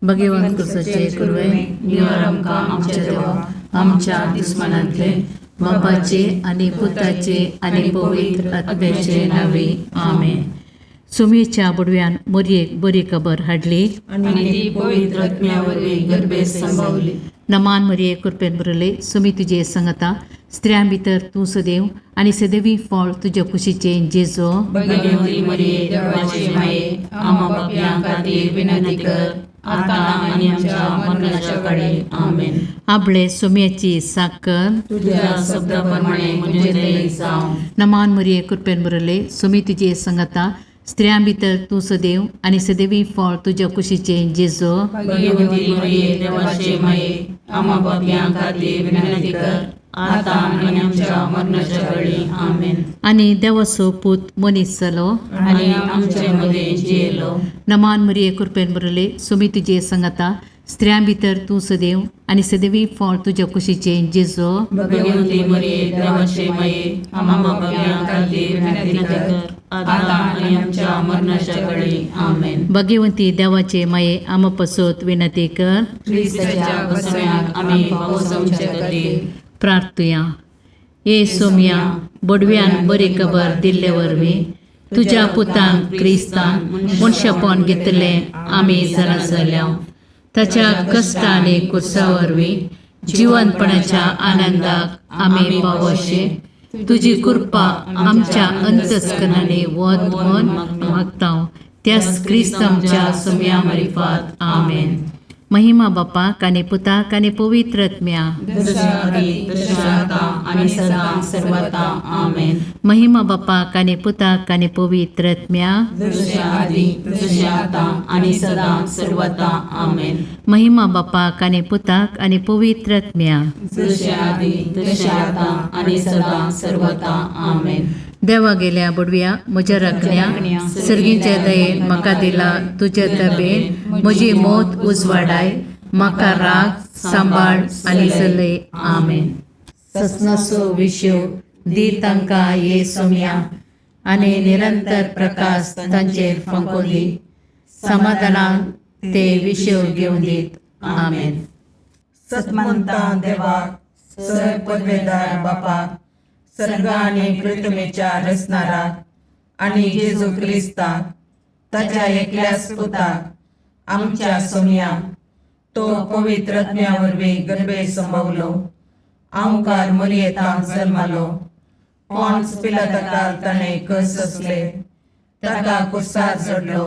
भगवंत कुसाचे कुरवे निवार आमकां आमच्या देवा आमच्या दुस्मानांतले बापाचे आनी पुताचे आनी पवित्र आत्म्याचे नावे आमेन. सुमेच्या बुडव्यान मोरयेक बरी खबर हाडली आनी ती पवित्र आत्म्या वरवीं गर्भे संभवली. नमान मरिये, कृपेन भरले, सुमी तुजे संगता, स्त्रियां भितर तूं सदैव आनी सदैवी फळ तुज्या कुशीचें जेजो. भगवती मरिये, देवाचे माये, आम्हा पापयां खातीर विनंती कर, आतां आनी आमच्या मरणाच्या काळी. आमेन. आबळे सोम्याची साकर. तुझ्या शब्दा प्रमाणे म्हजें थंय जावं. नमान मरिये, कृपेन भरले, सुमी तुजे संगता, स्त्रियां भितर तूं सदैव आनी सदैवी फळ तुज्या कुशीचें जेजो. भगवती मरिये, देवाचे माये, आम्हा पापयां खातीर विनंती कर, आतां आनी आमच्या मरणाच्या काळी. आमेन. आनी देवाचो पूत मनीस जालो आनी आमचे मदें जियेलो. नमान मरिये, कृपेन भरले, सुमी तुजे संगता, स्त्रियां भितर तूं सदैव आनी सदैवी फळ तुज्या कुशीचें जेजो. भगवती मरिये, देवाचे माये, आम्हा पापयां खातीर विनंती कर, आतां आनी आमच्या मरणाच्या काळी. आमेन. भगवंती देवाचे माये, आमा पसत विनंती कर. क्रिस्ताच्या बसव्याक आमी पावसांचे खातीर. प्रार्थुया. ये सोम्या, बडव्यान बरी खबर दिल्ले वरवीं तुज्या पुतान क्रिस्तान मनशापण घेतलें आमी जाणा जाल्या. ताच्या कश्ट आनी कुर्सा वरवीं जिवनपणाच्या आनंदाक आमी पावोशे तुजी कृपा आमच्या अंतस्कनांनी वत म्हूण मागता, त्याच क्रिस्त आमच्या सोम्या मारिफात. आमेन. महिमा बापाक आनी पुताक आनी पवित्र आत्म्या. जशें आदी तशें आतां आनी सदां सर्वता. आमेन. महिमा बापाक आनी पुताक आनी पवित्र आत्म्या. जशें आदी तशें आतां आनी सदां सर्वता. आमेन. महिमा बापाक आनी पुताक आनी पवित्र आत्म्या. जशें आदी तशें आतां आनी सदां सर्वता. आमेन. देवा गेल्या बडव्या, म्हज्या राखण्या, सर्गीच्या दयेन म्हाका दिला तुज्या दबेन म्हजी मौत उजवाडाय, म्हाका राग सांबाळ आनी चलय. आमेन. ससनाचो विशय दी तांकां ये सोम्या आनी निरंतर प्रकाश तांचेर फांको दी, समाधानान ते विशय घेवन दीत. आमेन. सतमंता देवाक, सर पदवेदार बापाक, सर्ग आनी पृथ्वीच्या रचणाराक आनी जेजू क्रिस्ताक, ताच्या एकल्याच पुताक, आमच्या सोमयाक, तो पवित्र आत्म्या वरवीं गर्भे संभवलो, आंवकार मरयेतांक जल्मालो, पोन्स पिलाताकाल ताणें कस आसले, ताका कुर्सार चडलो,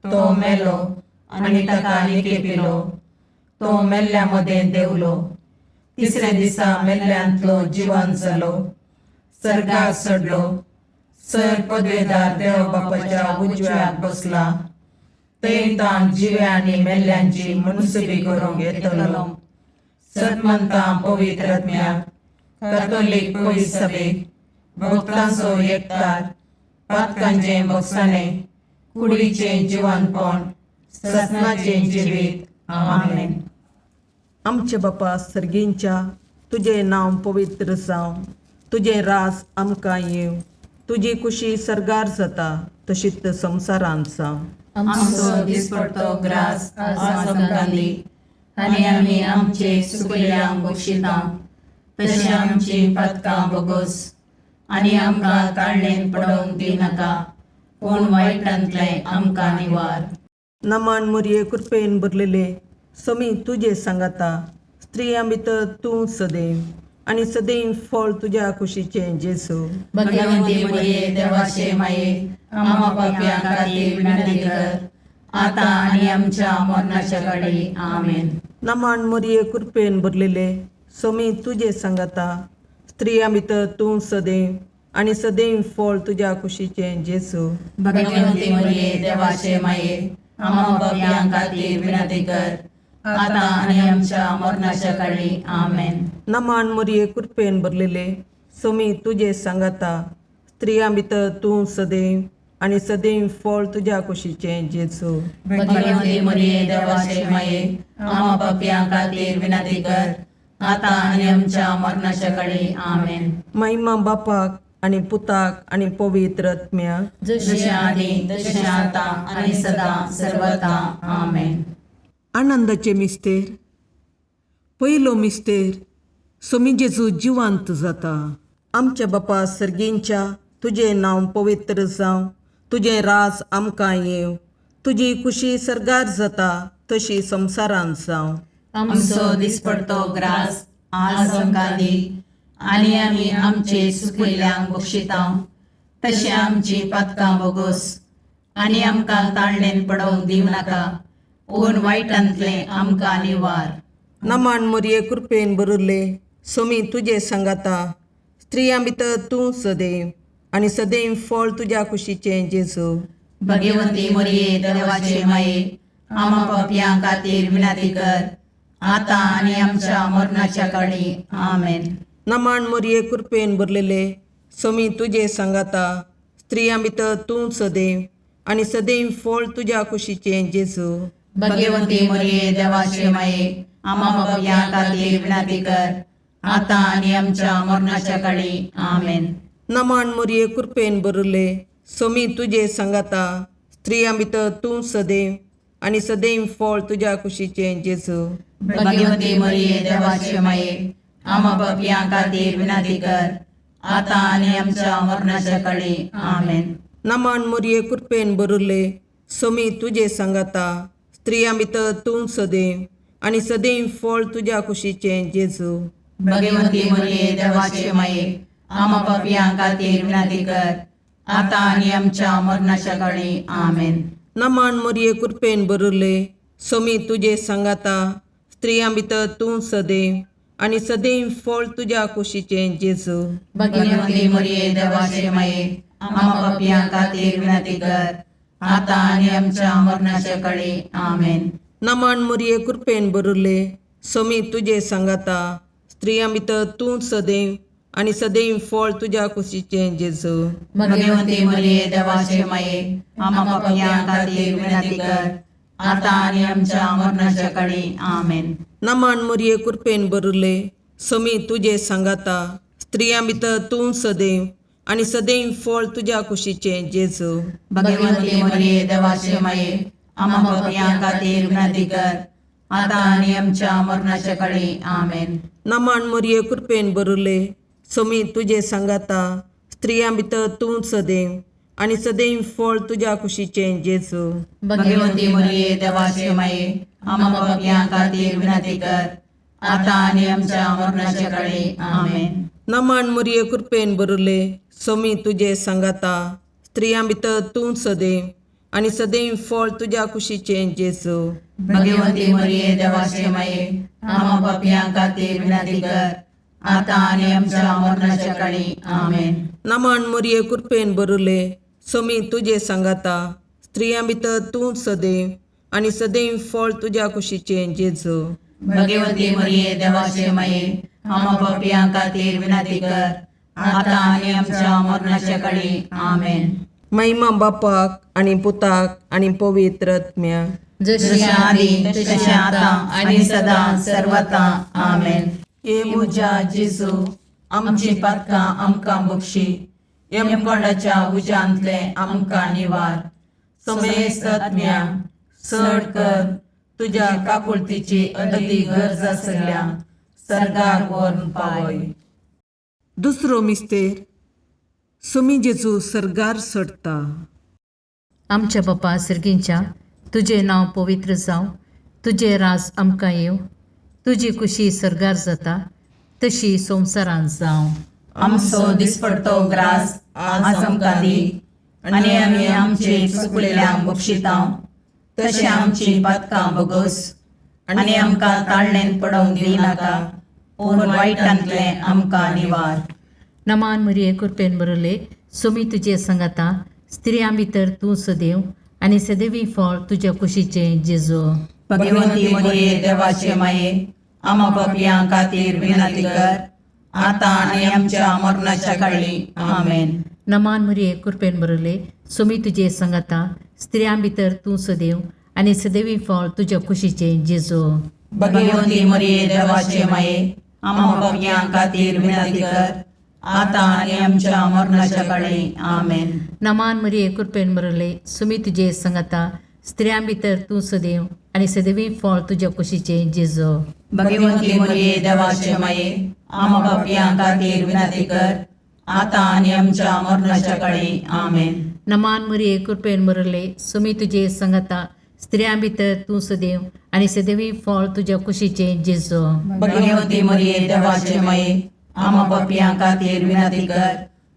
तो मेलो आनी ताका निकेपिलो, तो मेल्ल्या मदें देंवलो, तिसऱ्या दिसा मेल्ल्यांतलो जिवन जालो, सर्गाक चडलो, सर पदवेदार देव बापाच्या उजव्याक बसला, थंय ताण जिव्या आनी मेल्ल्यांची मुनसुबी करूंक येतलो. सतमंता पवित्र आत्म्याक, कॅथोलीक पवित्र सभेक, भक्तांचो एकतार, पातकांचें भोगसाणें, कुडीचें जिवनपण, ससनाचें जिवीत. आमेन. आमचे बापा सर्गींच्या, तुजें नांव पवित्र जावं, तुजें राज आमकां येवं, तुजी कुशी सर्गार जाता तशीच संवसारांत जावं. आमचो दिसपडतो ग्रास आज आमकां दी आनी आमी आमचे सुकल्यांक बक्षिता तशें आमची पातकां बोगोस आनी आमकां ताळणेन पडोवंक दिनाका, पूण वायटांतलें आमकां निवार. नमान मोरये, कृपेन भरलेले, समी तुजे सांगाता, स्त्रियां भितर तूं सदैव आनी सदैव फळ तुज्या कुशीचें जेजू. भगवंती मरिये, देवाचे माये, आम्हा पापयां खातीर विनंती कर, आतां आनी आमच्या मरणाच्या घडी. आमेन. नमान मोरये, कृपेन भरलेले, समी तुजे सांगाता, स्त्रियां भितर तूं सदैव आनी सदैव फळ तुज्या कुशीचें जेजू. भगवंती मरिये, देवाचे माये, आम्हा पापयां खातीर विनंती कर, आतां आनी आमच्या मरणाच्या घडी. आमेन. नमान मोरये, कृपेन भरलेले, समी तुजे सांगाता, स्त्रियां भितर तूं सदैव आनी सदैव फळ तुज्या कुशीचें जेजू. भगवंती मरिये, देवाचे माये, आम्हा पापयां खातीर विनंती कर, आतां आनी आमच्या मरणाच्या घडी. आमेन. महिमा बापाक आनी पुताक आनी पवित्र आत्म्याक. जशें आदी तशें आतां आनी सदां सर्वता. आमेन. आनंदाचे मिस्तेर. पयलो मिस्तेर, सोमी जेजू जिवांत जाता. आमच्या बापा सर्गींच्या, तुजें नांव पवित्र जावं, तुजें राज आमकां येवं, तुजी खुशी सर्गार जाता तशी संवसारांत जावं. आमचो दिसपडतो ग्रास आज आमकां दी आनी आमी आमचे सुकयल्यांक बक्षिता तशें आमची पातकां बोगोस आनी आमकां ताळणेन पडोवंक दिवं नाका पूण वायटांतलें आमकां निवार. नमान मोरये, कृपेन बरुल्ले, सोमी तुजे सांगाता, स्त्रियां भितर तूं सदैव आनी सदैव फळ तुज्या कुशीचें जेजू. भगवंती मोरये, देवाचे माये, आमा पापयां खातीर विनंती कर आतां आनी आमच्या मरणाच्या काळी. आमेन. नमान मोरये, कृपेन भरलेले, सोमी तुजे सांगाता, स्त्रियां भितर तूं सदैव आनी सदैव फळ तुज्या कुशीचें जेजू. भगवंती मोरये, देवाचे माये, आमा पापयां खातीर विनंती कर आतां आनी आमच्या मरणाच्या काळी. आमेन. नमान मोरये, कृपेन भरले, सोमी तुजे सांगाता, स्त्रियां भितर तूं सदैव आनी सदैव फळ तुज्या कुशीचें जेजू. भगवंती मोरये, देवाचे माये, आमा पापयां खातीर विनंती कर आतां आनी आमच्या मरणाच्या काळी. आमेन. नमान मोरये, कृपेन भरले, सोमी तुजे सांगाता, स्त्रियां भितर तूं सदैव आनी सदैव फळ तुज्या कुशीचें जेजू. भगवंती मोरये, देवाचे माये, आमा पापयां खातीर विनंती कर आतां आनी आमच्या मरणाच्या काळी. आमेन. नमान मोरये, कृपेन भरले, सोमी तुजे सांगाता, स्त्रियां भितर तूं सदैव आनी सदैव फळ तुज्या कुशीचें जेजू. भगवंती मोरये, देवाचे माये, आमा पापयां खातीर विनंती कर आतां आनी आमच्या मरणाच्या काळी. आमेन. नमान मोरये, कृपेन भरले, सोमी तुजे सांगाता, स्त्रियां भितर तूं सदैव आनी सदैव फळ तुज्या कुशीचें जेजू. भगवंती मोरये, देवाचे माये, आमा पापयां खातीर विनंती कर आतां आनी आमच्या मरणाच्या काळी. आमेन. नमान मोरये, कृपेन भरले, सोमी तुजे सांगाता, स्त्रियां भितर तूं सदैव आनी सदैव फळ तुज्या कुशीचें जेजू. भगवंती मोरये, देवाचे माये, आमा पापयां खातीर विनंती कर आतां आनी आमच्या मरणाच्या काळी. आमेन. नमान मोरये, कृपेन भरले, सोमी तुजे सांगाता, स्त्रियां भितर तूं सदैव आनी सदैव फळ तुज्या कुशीचें जेजू. भगवंती मोरये, देवाचे माये, आमा पापयां खातीर विनंती कर आतां आनी आमच्या मरणाच्या काळी. आमेन. नमान मोरये, कृपेन भरले, सोमी तुजे सांगाता, स्त्रियां भितर तूं सदैव आनी सदैव फळ तुज्या कुशीचें जेजू. भगवंती मोरये, देवाचे माये, आमा पापयां खातीर विनंती कर आतां आनी आमच्या मरणाच्या काळी. आमेन. नमान मोरये, कृपेन भरले, सोमी तुजे सांगाता, स्त्रियां भितर तूं सदैव आनी सदैव फळ तुज्या कुशीचें जेजू. भगवंती मोरये, देवाचे माये, आमा पापयां खातीर विनंती कर आतां आनी आमच्या मरणाच्या काळी. आमेन. महिमा बापाक आनी पुताक आनी पवित्र आत्म्याक. जशी जशें आदी तशें आतां आनी सदां सर्वता. आमेन. हे म्हज्या जेजू, आमची पातकां आमकां बक्षी, यमकोंडाच्या उज्यांतलें आमकां निवार, समेस्त आत्म्या चड कर तुज्या काकुळतीची अदती गरज आसल्या सर्गाक व्हरून पावय. दुसरो मिस्तेर, सोमी जेजू सर्गार चडता. आमच्या बापा सर्गींच्या, तुजें नांव पवित्र जावं, तुजें राज आमकां येवं, तुजी खुशी सर्गार जाता तशी संवसारांत जावं. आमचो दिसपडतो ग्रास आज आमकां दी आनी आमी आमचे चुकलेल्यांक बक्षिता तशें आमची पातकां बोगस आनी आमकां ताळणेन पडोवंक दिनाका पूण वायटांतलें आमकां निवार. नमान मरिये, कृपेन बरले, सोमी तुजे संगाता, स्त्रियां भितर तूं सदैव आनी सदैवी फळ तुज्या कुशीचें जेजू. भगवंती मरिये, देवाचे माये, आमा पापयां खातीर विनंती कर आतां आनी आमच्या मरणाच्या काळी. आमेन. नमान मरिये, कृपेन बरले, सोमी तुजे संगाता, स्त्रियां भितर तूं सदैव आनी सदैवी फळ तुज्या कुशीचें जेजू. भगवंती मरिये, देवाचे माये, आमा पापयां खातीर विनंती कर आतां आनी आमच्या मरणाच्या काळी. आमेन. नमान मरिये, कृपेन बरले, सोमी तुजे संगाता, स्त्रियां भितर तूं सदैव आनी सदैवी फळ तुज्या कुशीचें जेजो. भगवंती मरिये देवाचे माये, आमा पापयां खातीर विनंती कर, आतां आनी आमच्या मरणाच्या काळी. आमेन. नमान मरिये, कृपेन भरले, सुमी तुजे संगता, स्त्रियां भितर तूं सदैव आनी सदैवी फळ तुज्या कुशीचें जेजो. भगवंती मरिये देवाचे माये, आमा पापयां खातीर विनंती कर,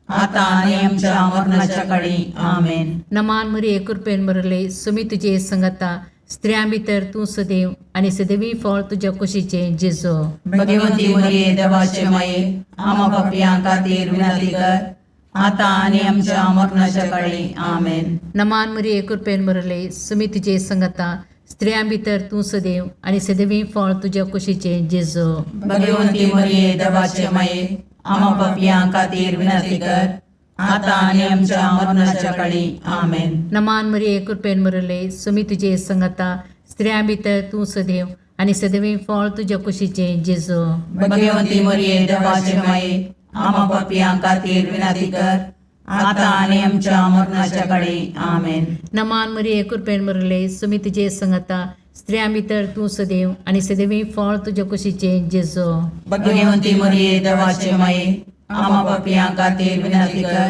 आतां आनी आमच्या मरणाच्या काळी. आमेन. नमान मरिये, कृपेन भरले, सुमी तुजे संगता, स्त्रियां भितर तूं सदैव आनी सदैवी फळ तुज्या कुशीचें जेजो. भगवंती मरिये देवाचे माये, आमा पापयां खातीर विनंती कर, आतां आनी आमच्या मरणाच्या काळी. आमेन. नमान मरिये, कृपेन भरले, सुमी तुजे संगता, स्त्रियां भितर तूं सदैव आनी सदैवी फळ तुज्या कुशीचें जेजो. भगवंती मरिये देवाचे माये, आमा पापयां खातीर विनंती कर, आतां आनी आमच्या मरणाच्या काळी. आमेन. नमान मरिये, कृपेन भरले, सुमी तुजे संगता, स्त्रियां भितर तूं सदैव आनी सदैवी फळ तुज्या कुशीचें जेजो. भगवंती मरिये देवाचे माये, आमा पापयां खातीर विनंती कर, आतां आनी आमच्या मरणाच्या काळी. आमेन. नमान मरिये, कृपेन भरले, सुमी तुजे संगता, स्त्रियां भितर तूं सदैव आनी सदैवी फळ तुज्या कुशीचें जेजो. भगवंती मरिये देवाचे माये, आमा पापयां खातीर विनंती कर,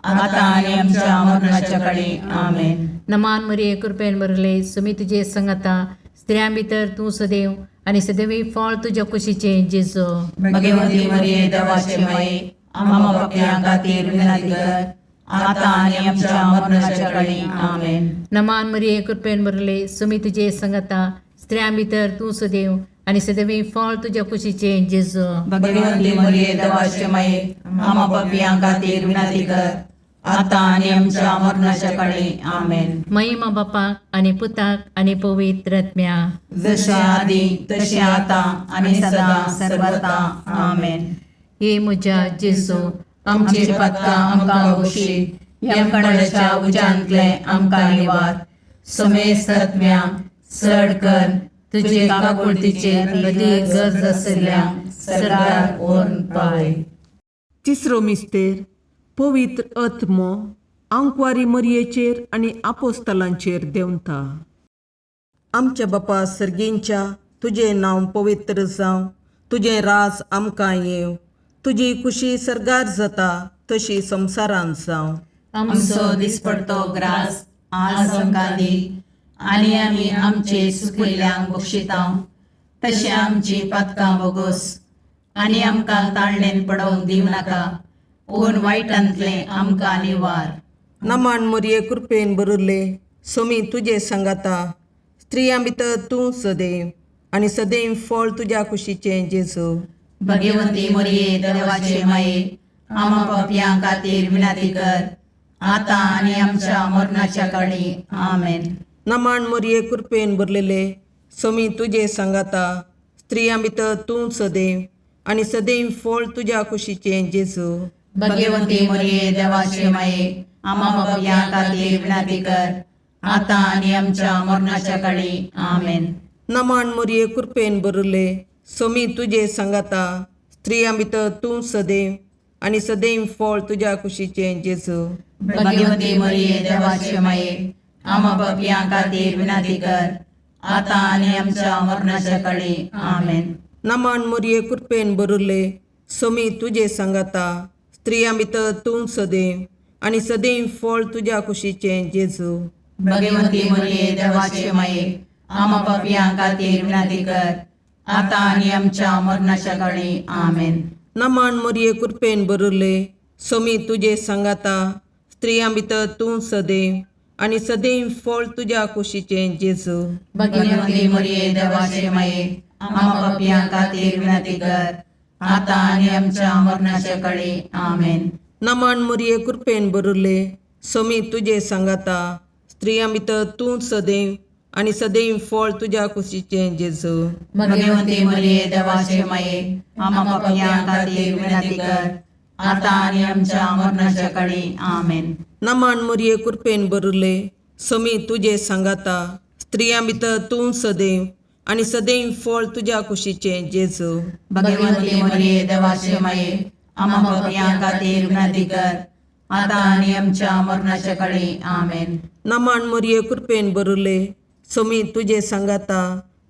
आतां आनी आमच्या मरणाच्या काळी. आमेन. नमान मरिये, कृपेन भरले, सुमी तुजे संगता, स्त्रियां भितर तूं सदैव आनी सदैवी फळ तुज्या कुशीचें जेजो. भगवंती मरिये देवाचे माये, आमा पापयां खातीर विनंती कर, आतां आनी आमच्या मरणाच्या काळी. आमेन. नमान मरिये, कृपेन भरले, सुमी तुजे संगता, स्त्रियां भितर तूं सदैव आनी सदैवी फळ तुज्या कुशीचें जेजो. भगवंती मरिये देवाचे माये, आमा पापयां खातीर विनंती कर, आतां आनी आमच्या मरणाच्या काळी. आमेन. महिमा बापाक आनी पुताक आनी पवित्र आत्म्या. जशे आदी तशें आतां आनी सदां सर्वता. आमेन. हे म्हज्या जेजू, आमची पातकां आमकां बक्षी, यमकणाच्या उज्यांतले आमकां निवार, समेस्त आत्म्या चड कर तुजे काकुळतीचेर अदीक गरज आशिल्ल्या सरकार व्हरून पावय. तिसरो मिस्तेर पवित्र आत्मो आंकवारी मरयेचेर आनी आपोस्तलांचेर देंवता. आमच्या बापा सर्गींच्या, तुजें नांव पवित्र जावं, तुजें राज आमकां येवं, तुजी खुशी सर्गार जाता तशी संवसारांत जावं. आमचो दिसपडतो ग्रास आज आमकां दी, आनी आमी आमचे सुकिल्ल्यांक बक्षितांव तशें आमची पातकां बोगोस, आनी आमकां ताळणेन पडोवंक दिवं नाका, पूण वायटांतलें आमकां निवार. नमान मरये, कृपेन भरिल्ले, सोमी तुजे सांगाता, स्त्रियां भितर तूं सदैव आनी सदैव फळ तुज्या कुशीचें जेजू. भगवंती मरिये देवाचे माये, आमा पापयां खातीर विनंती कर, आतां आनी आमच्या मरणाच्या काळी. आमेन. नमान मरये, कृपेन भरलेले, सोमी तुजे सांगाता, स्त्रियां भितर तूं सदैव आनी सदैव फळ तुज्या कुशीचें जेजू. भगवंती मरिये देवाचे माये, आमा पापयां खातीर विनंती कर, आतां आनी आमच्या मरणाच्या काळी. आमेन. नमान मरये, कृपेन भरिल्ले, सोमी तुजे सांगाता, स्त्रियां भितर तूं सदैव आनी सदैव फळ तुज्या कुशीचें जेजू. भगवंती मरिये देवाचे माये, आमा पापयां खातीर विनंती कर, आतां आनी आमच्या मरणाच्या काळी. आमेन. नमान मरये, कृपेन भरिल्ले, सोमी तुजे सांगाता, स्त्रियां भितर तूं सदैव आनी सदैव फळ तुज्या कुशीचें जेजू. भगवंती मरिये देवाचे माये, आमा पापयां खातीर विनंती कर, आतां आनी आमच्या मरणाच्या काळी. आमेन. नमान मरये, कृपेन भरिल्ले, सोमी तुजे सांगाता, स्त्रियां भितर तूं सदैव आनी सदैव फळ तुज्या कुशीचें जेजू. भगवंती मरिये देवाचे माये, आमा पापयां खातीर विनंती कर, आतां आनी आमच्या मरणाच्या काळी. आमेन. नमान मरये, कृपेन भरिल्ले, सोमी तुजे सांगाता, स्त्रियां भितर तूं सदैव आनी सदैव फळ तुज्या कुशीचें जेजू. भगवंती मरिये देवाचे माये, आमा पापयां खातीर विनंती कर, आतां आनी आमच्या मरणाच्या काळी. आमेन. नमान मरये, कृपेन भरिल्ले, सोमी तुजे सांगाता, स्त्रियां भितर तूं सदैव आनी सदैव फळ तुज्या कुशीचें जेजू. भगवंती मरिये देवाचे माये, आमा पापयां खातीर विनंती कर, आतां आनी आमच्या मरणाच्या काळी. आमेन. नमन मोरये, कृपेन बरुले, सोमी तुजे सांगाता,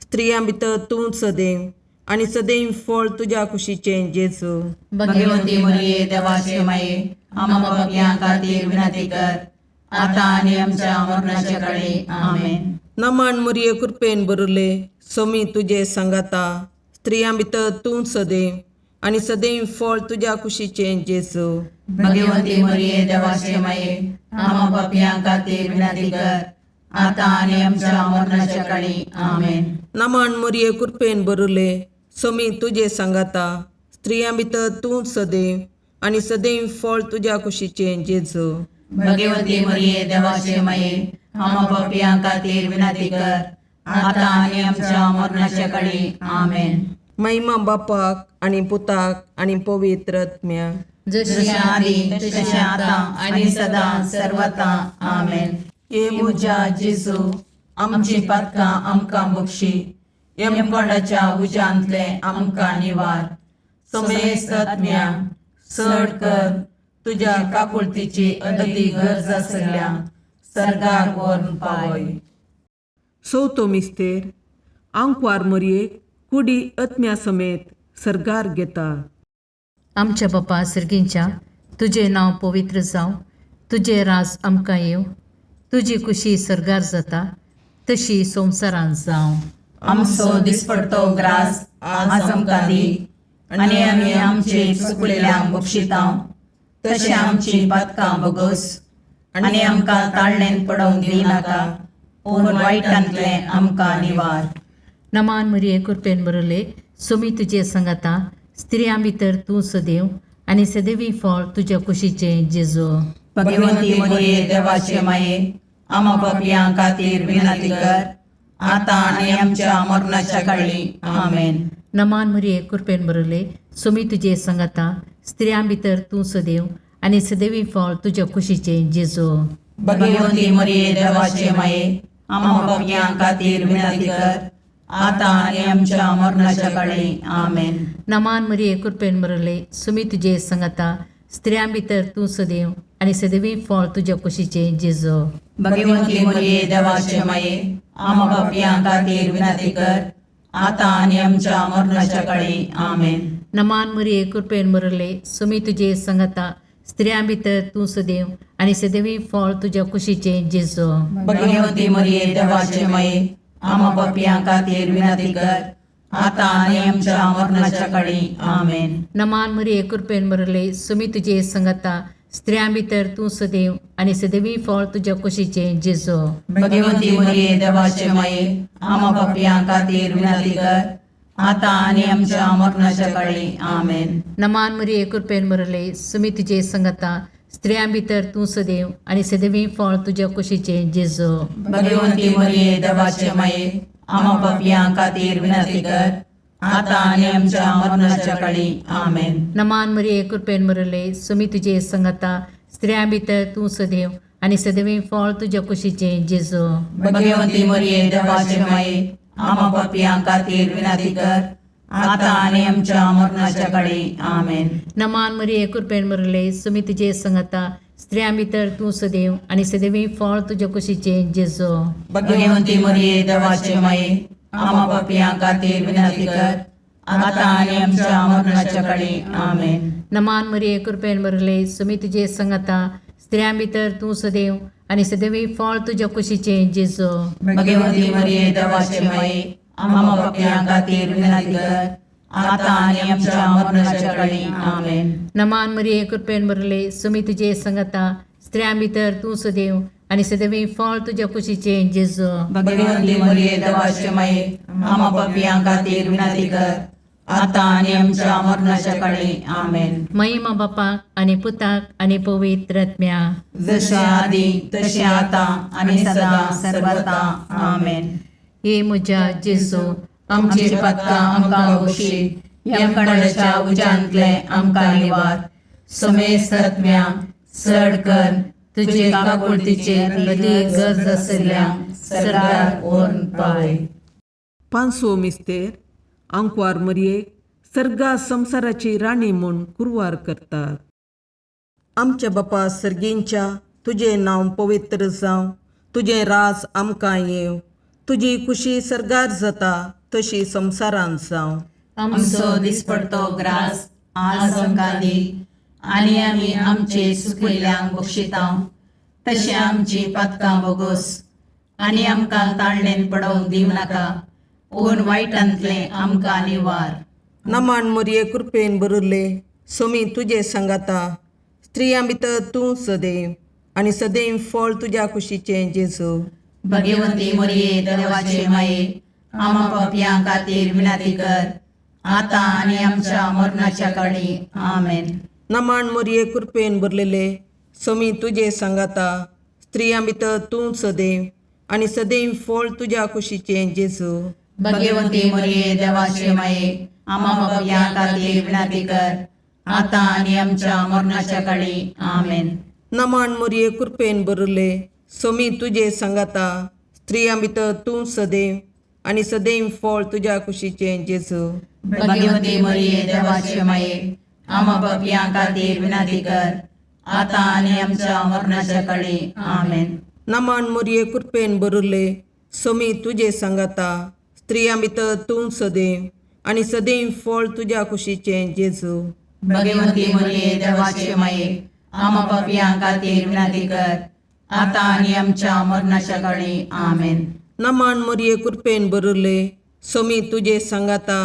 स्त्रियां भितर तूं सदैव आनी सदैव फळ तुज्या कुशीचें जेजू. भगवती मरिये, देवाचे माये, आम्हा पापयां खातीर विनंती कर, आतां आनी आमच्या मरणाच्या काळी. आमेन. नमन मोरये, कृपेन बरुले, सोमी तुजे सांगाता, स्त्रियां भितर तूं सदैव आनी सदैव फळ तुज्या कुशीचें जेजू. भगवती मरिये, देवाचे माये, आम्हा पापयां खातीर विनंती कर, आतां आनी आमच्या मरणाच्या काळी. आमेन. नमन मोरये, कृपेन बरुले, सोमी तुजे सांगाता, स्त्रियां भितर तूं सदैव आनी सदैव फळ तुज्या कुशीचें जेजू. भगवती मरिये, देवाचे माये, आम्हा पापयां खातीर विनंती कर, आतां आनी आमच्या मरणाच्या काळी. आमेन. महिमा बापाक आनी पुताक आनी पवित्र आत्म्याक. जशी आदी तशें आतां आनी सदां सर्वता. आमेन. हे म्हज्या जेजू, आमची पातकां आमकां बक्षी, यमकोंडाच्या उज्यांतले आमकां निवार, समेस्त आत्म्यांक चड कर तुज्या काकुळतीची अदी गरज आसल्या सर्गाक व्हरून पावय. चवथो मिस्तेर, आंकवार मरयेक कुडी आत्म्या समेत सर्गार घेता. आमच्या बापा सर्गींच्या, तुजें नांव पवित्र जावं, तुजें राज आमकां येवं, तुजी खुशी सर्गार जाता तशी संवसारांत जावं. आमचो दिसपडतो ग्रास आज आमकां दी, आनी आमी आमचे चुकलेल्यांक बक्षितां, तशें आमची पातकां बगोस, आनी आमकां ताळणेन पडोवंक दिवनाका, पूण वायटांतलें आमकां निवार. नमान मरिये, कृपेन बरले, सोमी तुजे संगाता, स्त्रियां भितर तूं सदैव आनी सदैवी फळ तुज्या कुशीचें जेजू. भगवंती मरिये, देवाचे माये, आमा पापयां खातीर विनंती कर, आतां आनी आमच्या मरणाच्या काळी. आमेन. नमान मरिये, कृपेन बरले, सोमी तुजे संगाता, स्त्रियां भितर तूं सदैव आनी सदैवी फळ तुज्या कुशीचें जेजू. भगवंती मरिये, देवाचे माये, आमा पापयां खातीर विनंती कर, आतां आनी आमच्या मरणाच्या काळी. आमेन. नमान मरिये, कृपेन बरले, सुमी तुजे संगाता, स्त्रियां भितर तूं सदैव आनी सदैवी फळ तुज्या कुशीचें जेजू. भगवंती मरिये, देवाचे माये, आमा पापयां खातीर विनंती कर, आतां आनी आमच्या मरणाच्या काळी. आमेन. नमान मरिये, कृपेन बरले, सुमी तुजे संगाता, स्त्रियां भितर तूं सदैव आनी सदैवी फळ तुज्या कुशीचें जेजू. भगवंती मरिये, देवाचे माये, आमा पापयां खातीर विनंती कर, आतां आनी आमच्या मरणाच्या काळी. आमेन. नमान मरिये, कृपेन बरले, सुमी तुजे संगाता, स्त्रियां भितर तूं सदैव आनी सदैवी फळ तुज्या कुशीचें जेजू. भगवंती मरिये, देवाचे माये, आमा पापयां खातीर विनंती कर, आतां आनी आमच्या मरणाच्या काळी. आमेन. नमान मरिये, कृपेन बरले, सुमी तुजे संगाता, स्त्रियां भितर तूं सदैव आनी सदैवी फळ तुज्या कुशीचें जेजू. भगवंती मरिये, देवाचे माये, आमा पापयां खातीर विनंती कर, आतां आनी आमच्या मरणाच्या काळी. आमेन. नमान मरिये, कृपेन बरले, सुमी तुजे संगाता, स्त्रियां भितर तूं सदैव आनी सदैवी फळ तुज्या कुशीचें जेजू. भगवंती मरिये, देवाचे माये, आमा पापयां खातीर विनंती कर, आतां आनी आमच्या मरणाच्या काळी. आमेन. नमान मरिये, कृपेन बरले, सुमी तुजे संगाता, स्त्रियां भितर तूं सदैव आनी सदैवी फळ तुज्या कुशीचें जेजू. भगवंती मरिये, देवाचे माये, आमा पापयां खातीर विनंती कर, आतां आनी आमच्या मरणाच्या काळी. आमेन. नमान मरिये, कृपेन बरले, सुमी तुजे संगाता, स्त्रियां भितर तूं सदैव आनी सदैवी फळ तुज्या कुशीचें जेजू. भगवंती मरिये, देवाचे माये, आमा पापयां खातीर विनंती कर, आतां आनी आमच्या मरणाच्या काळी. आमेन. नमान मरिये, कृपेन बरले, सुमी तुजे संगाता, स्त्रियां भितर तूं सदैव आनी सदैवी फळ तुज्या कुशीचें जेजू. भगवंती मरिये, देवाचे माये, आमा पापयां खातीर विनंती कर, आतां आनी आमच्या मरणाच्या काळी. आमेन. महिमा बापाक आनी पुताक आनी पवित्र आत्म्याक. जशें आदी तशें आतां आनी सदां सर्वता. आमेन. हे म्हज्या जेजू, आमची पातकां आमकां बक्षी, यमकणाच्या उज्यांतले आमकां निवार, समेस्त आत्म्या चड कर तुजे काकुळतीचे अदी गरज आशिल्ल्या सरकार व्हरून पावय. पांचवो मिस्तेर, आंकवार मरयेक सर्गा संवसाराची राणी म्हूण कुरवार करतात. आमच्या बापा सर्गींच्या तुजें नांव पवित्र जावं, तुजें राज आमकां येवं, तुजी खुशी सर्गार जाता तशी संवसारांत जावं. आमचो दिसपडतो ग्रास आज आमकां दी आनी आमी आमचे सुकिल्ल्यांक बक्षिता तशें आमची पातकां बोगोस आनी आमकां ताळणेन पडोवंक दिवं नाका पूण वायटांतलें आमकां निवार. नमान मोरये कृपेन बरुल्ले सोमी तुजे सांगाता, स्त्रियां भितर तूं सदैव आनी सदैव फळ तुज्या कुशीचें जेजू. भगवंती मोरये देवाचे माये आमा पापयां खातीर विनंती कर आतां आनी आमच्या मरणाच्या काळी. आमेन. नमान मोरये कृपेन भरलेले सोमी तुजे सांगाता, स्त्रियां भितर तूं सदैव आनी सदैव फळ तुज्या कुशीचें जेजू. भगवंती मोरये देवाचे माये आमा पापयां खातीर विनंती कर आतां आनी आमच्या मरणाच्या काळी. आमेन. नमान मोरये कृपेन भरले सोमी तुजे सांगाता, स्त्रियां भितर तूं सदैव आनी सदैव फळ तुज्या कुशीचें जेजू. भगवंती मोरये देवाचे माये आमा पापयां खातीर विनंती कर आतां आनी आमच्या मरणाच्या काळी. आमेन. नमान मोरये कृपेन भरले सोमी तुजे सांगाता, स्त्रियां भितर तूं सदैव आनी सदैव फळ तुज्या कुशीचें जेजू. भगवंती मोरये देवाचे माये आमा पापयां खातीर विनंती कर आतां आनी आमच्या मरणाच्या काळी. आमेन. नमान मोरये कृपेन भरले सोमी तुजे सांगाता,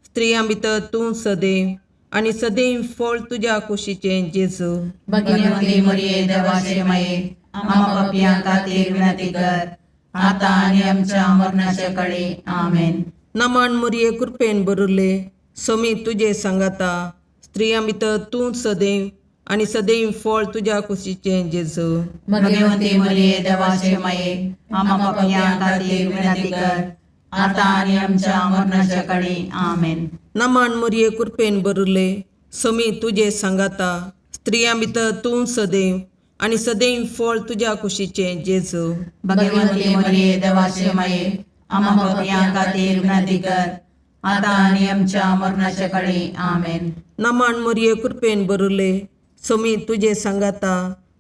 स्त्रियां भितर तूं सदैव आनी सदैव फळ तुज्या कुशीचें जेजू. भगवंती मोरये देवाचे माये आमा पापयां खातीर विनंती कर आतां आनी आमच्या मरणाच्या काळी. आमेन. नमान मोरये कृपेन भरले सोमी तुजे सांगाता, स्त्रियां भितर तूं सदैव आनी सदैव फळ तुज्या कुशीचें जेजू. भगवंती मोरये देवाचे माये आमा पापयां खातीर विनंती कर आतां आनी आमच्या मरणाच्या काळी. आमेन. नमान मोरये कृपेन भरले सोमी तुजे सांगाता, स्त्रियां भितर तूं सदैव आनी सदैव फळ तुज्या कुशीचें जेजू. भगवंती मोरये देवाचे माये आमा पापयां खातीर विनंती कर आतां आनी आमच्या मरणाच्या काळी. आमेन. नमान मोरये कृपेन भरले सोमी तुजे सांगाता,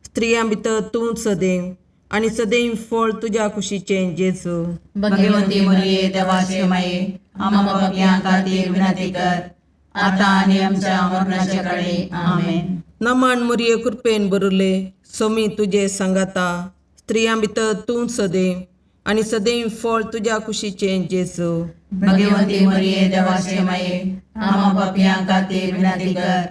स्त्रियां भितर तूं सदैव आनी सदैव फळ तुज्या कुशीचें जेजू. भगवंती मोरये देवाचे माये आमा पापयां खातीर विनंती कर आतां आनी आमच्या मरणाच्या काळी. आमेन. नमान मोरये कृपेन भरले सोमी तुजे सांगाता, स्त्रियां भितर तूं सदैव आनी सदैव फळ तुज्या कुशीचें जेजू. भगवंती मोरये देवाचे माये आमा पापयां खातीर विनंती कर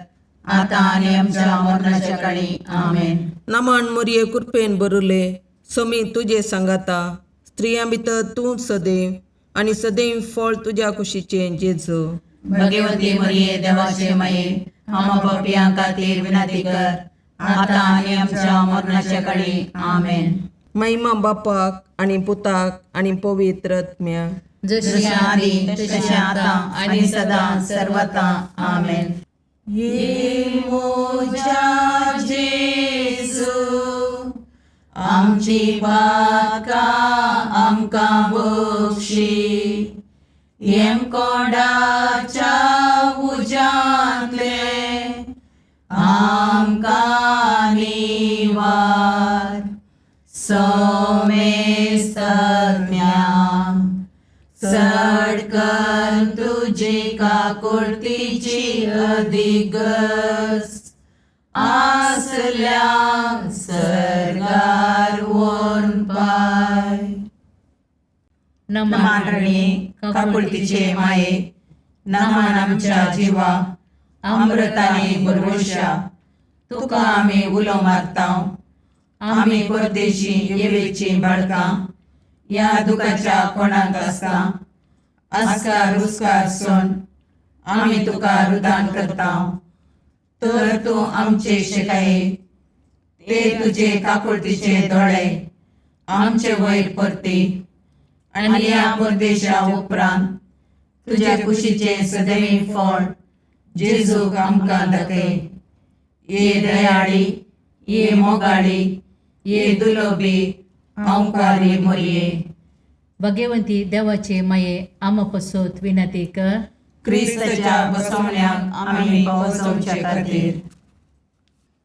आतां आनी आमच्या मरणाच्या काळी. आमेन. नमान मोरये कृपेन भरले सोमी तुजे सांगाता, स्त्रियां भितर तूं सदैव आनी सदैव फळ तुज्या कुशीचें जेजू. भगवंती मोरये देवाचे माये आमा पापयां खातीर विनंती कर आतां आनी आमच्या मरणाच्या काळी. आमेन. महिमा बापाक आनी पुताक आनी पवित्र आत्म्याक, जशी आदी तशें आतां आनी सदां सर्वता. आमेन. ये मोजा जेजू आमची पातकां आमकां बक्षी, येमकोंडाच्या उज्यांतले आमकां निवार, सोमेस्तम्या चड कर तुजी काकुळतीची अधिगस आसल्या सर्गार वोन पाय. नमान रणी काकुळतीचे माये नमान आमच्या जिवा अमृताने भरवशा तुका आमी उलो मारता. आमी परदेशी येवेची बाळकां ह्या दुखाच्या कोणाक आसता आस्कार रुस्कार सोन आमी तुका रुदान करता. तर तूं आमचे शिकाये ते तुजे काकुळतीचे दोळे आमचे वयर परती आनी ह्या परदेशा उपरांत तुज्या कुशीचें सदैव फळ जेजूक आमकां दाखय. ये दयाळी, ये मोगाळी, ये दुलोबी अंकारी मोरये. भगवंती देवाचे माये आमा पसत विनंती कर. क्रिस्ताच्या बसवण्याक आमी पावसोवचे खातीर.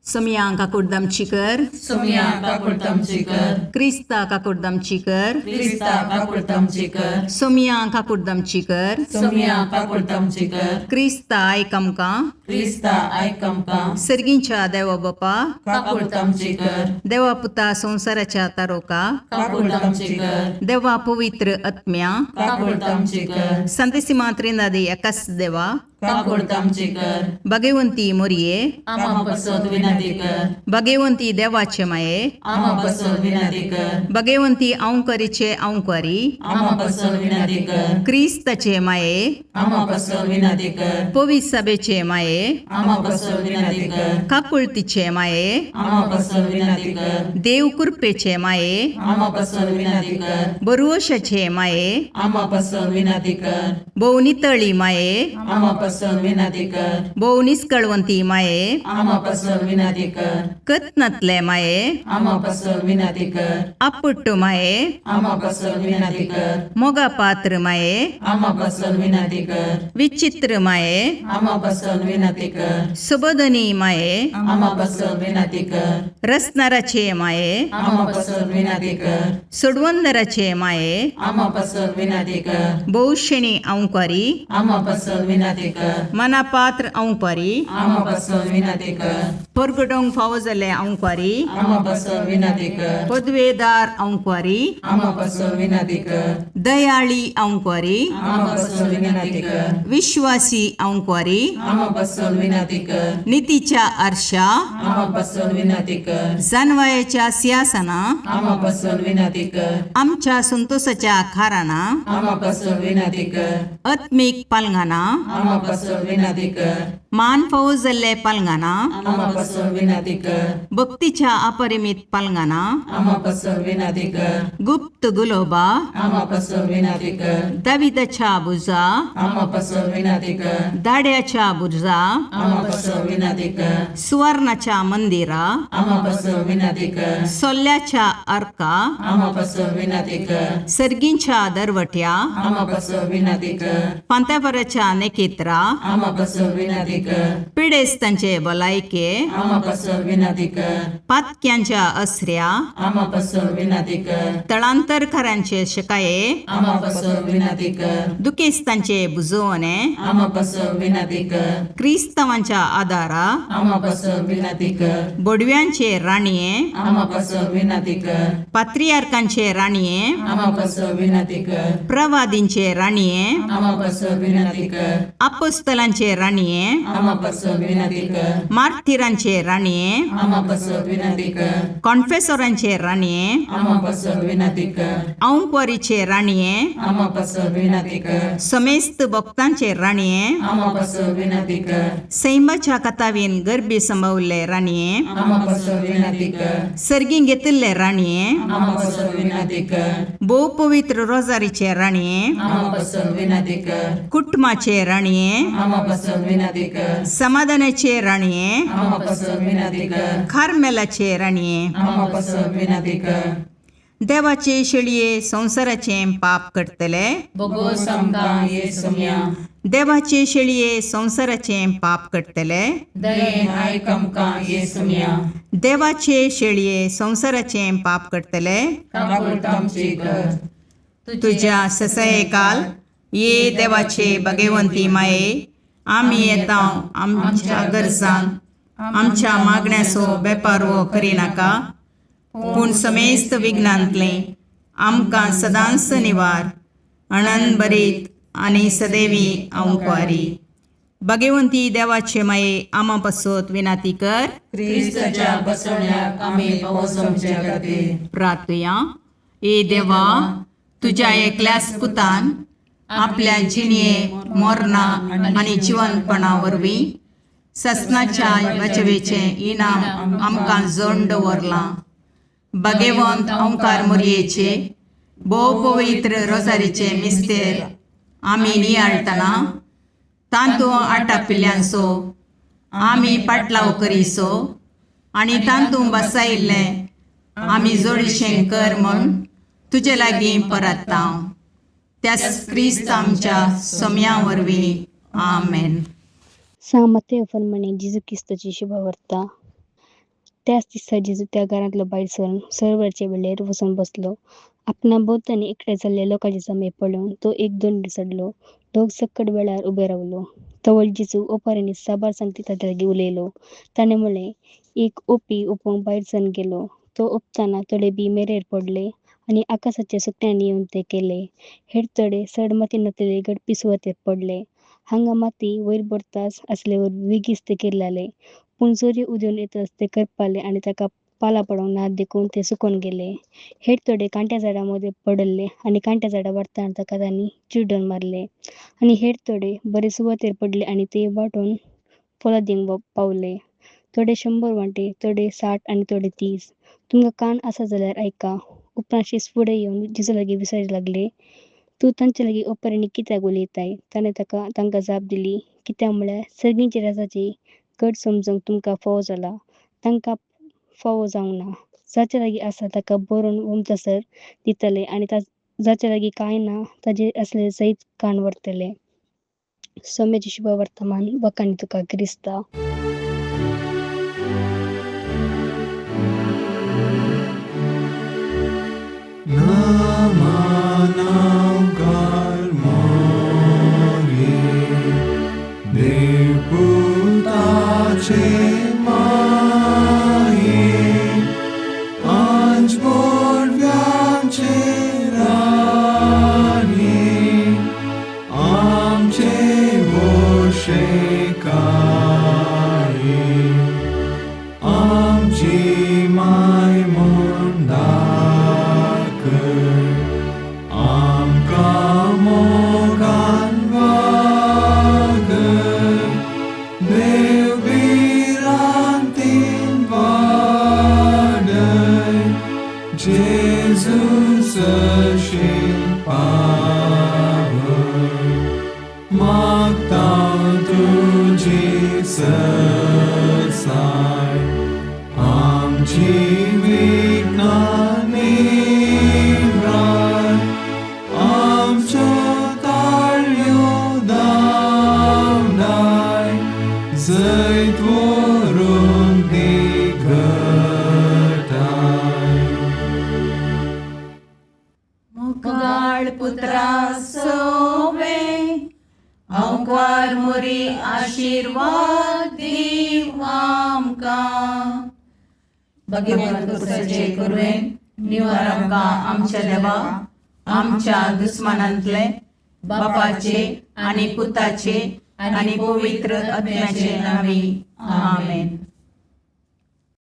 सोमया काकुडदामची कर. सोमया काकुळतामची कर. क्रिस्ता काकुडदामची कर. क्रिस्ता काकुळतामची कर. सोमया काकुडदामची कर. सोमया काकुळतामची कर. क्रिस्ता आयक आमकां. क्रिस्ता आयक आमकां. सर्गींच्या देवा बापा, काकुळतामची कर. देवा पुता संवसाराच्या तारोका, काकुळतामची कर. देवा पवित्र आत्म्या, काकुळतामची कर. संतेसिमा त्रिनादी एकाच देवा, काकुळतामची कर. भगवंती मोरये, आमा पसत विनंती कर. भगवंती देवाचे माये, आमा पसत विनंती कर. भगवंती अंकरीचे अंकारी, आमा पसत विनंती कर. क्रिस्ताचे माये, आमा पसत विनंती कर. पवित्र सभेचे माये, आमा पसत विनंती कर. काकुळतीचे माये, आमा पसत विनंती कर. देव कृपेचे माये, आमा पसत विनंती कर. बरवशाचे माये, आमा पसत विनंती कर. भोव नितळी माये, आमा पसत विनंती कर. भोव निस्कळवंती माये, आमा पसत विनंती कर. कत्नातले माये, आमा पसत विनंती कर. आपुट्ट माये, आमा पसत विनंती कर. मोगा पात्र माये, आमा पसत विनंती कर. विचित्र माये, आमा पसत विनंती कर. सुबोधनी माये, आमा पसत विनंती कर. रसनाराचे माये, आमा पसत विनंती कर. सोडवंदराचे माये, आमा पसत विनंती कर. भोवशेणी अंकारी, आमा पसत विनंती कर. मनापात्र अंकारी, आमा पसत विनंती कर. परगटोंक फावो जाल्ले अंकारी, आमा पसत विनंती कर. पदवेदार अंकारी, आमा पसत विनंती कर. दयाळी अंकारी, आमा पसत विनंती कर. विश्वासी अंकारी, आमा पसत विनंती कर. नितीच्या आरशा, आमा पसत विनंती कर. जानवायाच्या सिंहासना, आमा पसत विनंती कर. आमच्या संतोषाच्या खाराना, आमा पसत विनंती कर. आत्मीक पालंगाना, आमा पसत विनंती कर. मान फावो जाल्ले पालंगाना, आमा पसत विनंती कर. भक्तीच्या अपरिमित पालंगाना, आमा पसत विनंती कर. गुप्त गुलोबा, आमा पसत विनंती कर. दाविदाच्या बुजा, आमा पसत विनंती कर. दाड्याच्या बुर्जा, आमा पसत विनंती कर. सुवर्णाच्या मंदिरा, आमा पसत विनंती कर. सोल्ल्याच्या अर्का, आमा पसत विनंती कर. सर्गींच्या दरवट्या, आमा पसत विनंती कर. पांत्यापराच्या नेकेत्रा, आमा पसत विनंती कर. पिडेस्तांचे भलायके, आमा पसत विनंती कर. पातक्यांच्या असऱ्या, आमा पसत विनंती कर. तळांतरकारांचे शकाये, आमा पसत विनंती कर. दुखेस्तांचे बुजवणे, आमा पसत विनंती कर. क्रिस्तावांच्या आदारा, आमा पसत विनंती कर. बोडव्यांचे राणये, आमा पसत विनंती कर. पात्रियार्कांचे राणये, आमा पसत विनंती कर. प्रवादींचे राणये, आमा पसत विनंती कर. अपोस्तलांचे राणये, आमा पसत विनंती कर. मार्थिरांचे राणये, आमा पसत विनंती कर. कॉन्फेसोरांचे राणये, आमा पसत विनंती कर. औंकवारीचे राणये, आमा पसत विनंती कर. समेस्त भक्तांचे राणये, आमा पसत विनंती कर. सैमाच्या कथावीन गर्भी संभवल्ले राणये, आमा पसत विनंती कर. सर्गी घेतिल्ले राणये, आमा पसत विनंती कर. भोव पवित्र रोजारीचे राणये, आमा पसत विनंती कर. कुटुंबाचे राणये, आमा पसत विनंती कर. समाधानाचे राणये, आमा पसत विनंती कर. खारमेलाचे राणये, आमा पसत विनंती कर. देवाचे शेळये संवसाराचें पाप करतले, बोगोस आमकां ये सोम्या. देवाचे शेळये संवसाराचें पाप करतले, दयेन आयक आमकां ये सोम्या. देवाचे शेळये संवसाराचें पाप करतले, काकुळतामची कर. तुज्या ससयकाल ये देवाचे भगवंती माये, आमी येता आमच्या गरजांक आमच्या मागण्याचो बेपारवो करिनाका, पूण समेस्त विघ्नांतलें आमकां सदांच निवार अणन बरीत आनी सदैवी अंकवारी. भगवंती देवाचे माये, आमा पासत विनाती कर. क्रिस्ताच्या बसवण्याक आमी पावस आमच्या खातीर. प्रार्थुया. ए देवा, तुज्या एकल्याच पुतान आपल्या जिणये मरणा आनी जिवनपणा वरवीं ससनाच्या बचवेचें इनाम आमकां जोड दवरलां. भगवंत ओंकार मोरयेचे भोव पवित्र रोजारीचे मिस्तेर आमी नियाळटना तांतू आटापिल्ल्यांचो आमी पाटलाव करीसो आनी तांतू बसायिल्लें आमी जोडीशें कर म्हूण तुजे लागीं परत्ता, त्याच क्रिस्त आमच्या सोम्या वरवीं. आमेन. सांग मातेव प्रमाणे जेजू क्रिस्ताची शुभवार्ता. त्याच दिसा जेजू त्या घरांतलो भायर सरून सरोवराचे वेळेर वचून बसलो. आपणा भोंवतणी एकठांय जाल्ले लोकांचे जमे पळोवन तो एक दोंडी चडलो. लोक सकट वेळार उबे रावलो. तवळ जेजू ओपारींनी साबार सांगती तांचे लागीं उलयलो. ताणें म्हणलें, एक ओपी ओपूंक भायर सरून गेलो. तो ओंपतना थोडे बी मेरेर पडले आनी आकाशाच्या सुकण्यांनी येवन ते केले. हेर थोडे चड माती नासलेले गडपी सुवातेर पडले. हांगा माती वयर भरताच आसले वेगींच ते किल्लले. पूण सूर्य उदेवन येतच ते करपाले आनी ताका पाला पडोंक ना देखून ते सुकून गेले. हेर थोडे कांट्या झाडां मदें पडले आनी कांट्या झाडां वाडतना ताका तांणी चिड्डून मारले. आनी हेर थोडे बरे सुवातेर पडले आनी ते वांटून फळां दिवंक पावले. थोडे 100 वांटे, थोडे 60 आनी थोडे 30. तुमकां कान आसा जाल्यार आयका. उपरांत शीस फुडें येवन जेजू लागीं विचारींक लागले, तूं तांचे लागीं ओपारींनी कित्याक उलयताय? ताणें ताका तांकां जाप दिली, कित्याक म्हळ्यार सर्गीचे राजाची गट समजूंक तुमकां फावो जाला, तांकां फावो जावंक ना. जाचे लागीं आसा ताका भरून ओंपतासर दितले आनी जाचे लागीं कांय ना ताजें आसलें सयत काण व्हरतले. सोम्याचें शुभ वर्तमान. वखाणी तुका क्रिस्ता. नामानांकार मोरये देवपुताचे माये आंज बोडव्यांचे राणये आमचे वोशे काये आमची माय म्हूण दाखय आमकां मोगान वागय देव भिरांतीन वाडय जेजू सरशीं पावय मागता तुजी सरसाय आमची विघ्नां निवराय आमच्यो ताळयो धांवडाय जैत व्हरूंक दी घटाय. मुखाळ पुत्रा सोवे अंकार मोरी आशिर्वाद दीव आमकां. भगवंत कुसाचे कुरवेन निवार आमकां आमच्या देवा आमच्या दुस्मानांतले बापाचे आनी पुताचे आनी पवित्र आत्म्याचे नांवी. आमेन.